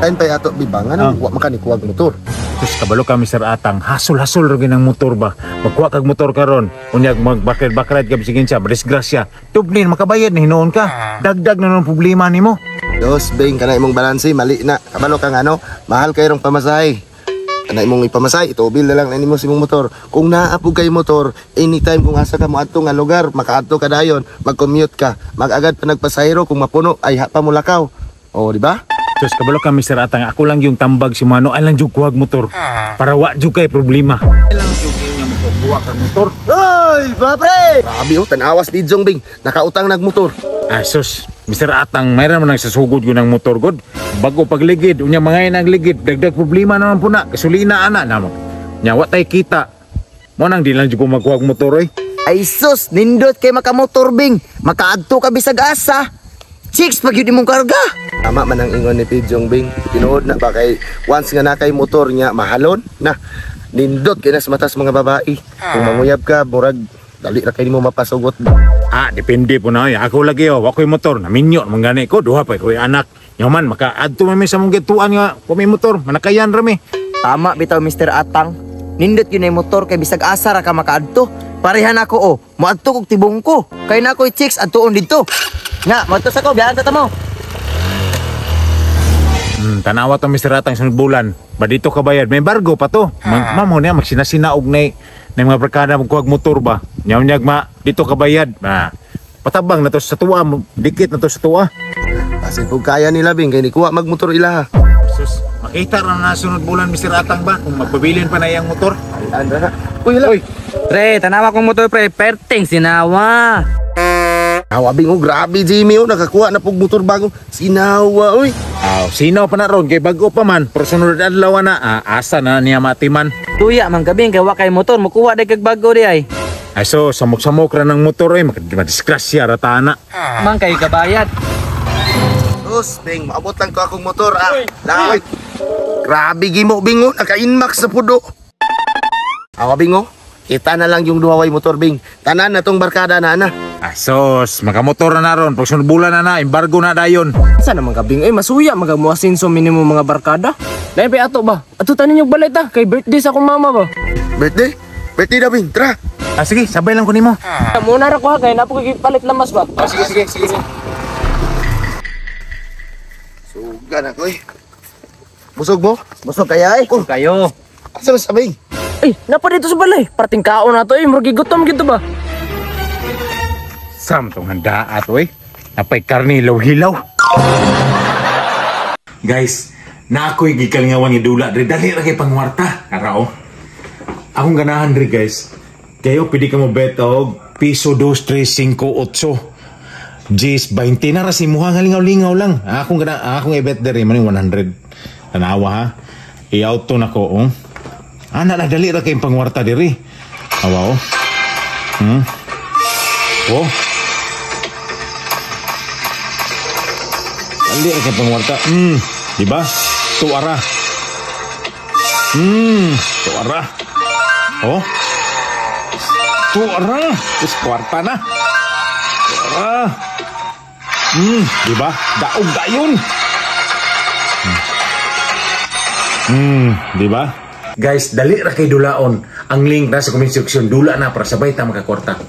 Time pa ato bibang ano, wa man ka ni kuwag motor. Sus, kabalo ka, Mr. Atang, hasol-hasol ra gyud ang motor ba. Magkuha kag motor karon, unyag magbakrid-bakride ka bisag kinsa, madisgrasya. Tubnin makabayad ni hinuon ka. Dagdag na ng problema nimo. Dos, Bing, kana imong balanse mali na. Kabalo kang ano, mahal kay rong pamasahe. Kana imong ipamasahe, itubil na lang na nimo sa imong motor. Kung naa pud kay motor, anytime kung asa ka moadto nga lugar, makaadto ka dayon, mag-commute ka, mag-agad pa nagpasahero kung mapuno ay ha pa mo lakaw. O, di ba? Sus, kabalo ka, Mr. Atang, ako lang yung tambag si Mano, ay lang jud kuhag motor. Para wa jud kay problema. Ay lang jud nga mokuha kag motor. Oy, ba pre! Grabe oh, tanawas di Jong Bing, nakautang nagmotor. Ah, sus, Mr. Atang, mayroon man nagsasugod yun ng motor god. Bago pagligid, unya mga nang ligid, dagdag problema naman po na, gasolina ana na. Nya wa tay kita. Mo nang di lang jud ko magkuhag motor oy. Ay sus, nindot kay makamotor, Bing. Makaadto ka bisag asa. Chicks pag yun imong karga. Tama man ang ingon ni Pidjong, Bing. Tinuod na ba kay once nga na kay motor niya mahalon na nindot kay nas matas mga babae. Kung manguyab ka, murag dali ra kay nimo mapasugot. Ah, depende po na. Oy. Ako lagi oh, wa ko'y motor, naminyo man gani ko, duha pa ko'y anak. Nyoman maka-adto man mi sa mong gituan nga kung may motor, manakayan ra mi. Tama bitaw, Mr. Atang. Nindot yun ay motor kay bisag asa ra ka makaadto. Parehan ako oh, moadto kog tibong ko. Kay na ako'y chicks adtuon didto. Nga, moadto sa ko, biyahan sa tamo. Tanawa to, Mr. Atang, sunod bulan. Ba dito ka bayad, may embargo pa to. Mamo niya magsinasinaog na na mga barkada magkuhag motor ba. Nyaw ma dito ka bayad. Ah, patabang na to sa tuwa, dikit na to sa tuwa. Kasi kung kaya nila, Bing, kay ni kuha magmotor ila. Sus, makita ra na sunod bulan, Mr. Atang ba kung magpabilin pa na iyang motor. Ay, andra na. Uy, hala. Uy, Pre, tanawa kong motor pre, perting sinawa. Awa, Bing, oh, grabe Jimmy oh, nakakuha na pug motor bago. Sinawa, oy. Aw, sino pa na ron kay bago pa man, pero sunod adlaw na, ah, asa na niya matiman. Tuya man gabi kay wa kay motor, mukuha day kag bago di ay. Ay so, samok-samok ra ng motor oy, madisgrasya ra ta na. Man kay kabayad. Sus, Bing, maabot lang ko akong motor ah. Laoy. Grabe gimo, Bing, oh, naka-inmax na pudo. Awa, Bing, oh. Kita na lang yung duhaway motor, Bing. Tanan na tong barkada na ana. Asos, makamotor na na ron, pag sunod bulan na na, embargo na dayon. Sa naman kabing, ay masuya magamuasinso minimo mga barkada. Lain pa ato ba? Ato tanin yung balay ta kay birthday sa akong mama ba. Birthday? Birthday na, Bing. Tara. Ah, sige, sabay lang ko nimo. Muna ra ko ha kay napo kay palit lamas ba. Ah, sige, sige, sige. Suga na ko eh. Busog mo? Busog kaya eh. Oh. Kayo. Asa ba sa Bing? Ay, napa dito sa balay. Parting kaon na to eh, murag gutom gito ba. Sam tong handa ato eh. Napay karne hilaw-hilaw. Guys, na ako'y gikalingawan ni dula dre dali ra kay pangwarta. Ara oh. Akong ganahan dre guys. Kayo pwede ka mo bet og piso 2 3 5 8. Jis 20 na ra si muha nga lingaw-lingaw lang. Akong gana akong i-bet dere man 100. Tanawa ha. I-auto na ko oh. Ana na dali ra kay pangwarta diri. Awa oh. Oh. Dali ra kay pangwarta. Di ba? Tuara. Tuara. Oh. Tuara. Terus kwarta na. Tuara. Di ba? Daog dayon. Di ba? Guys, dali ra kay dulaon. Ang link na sa comment section, dula na para sabay ta makakwarta.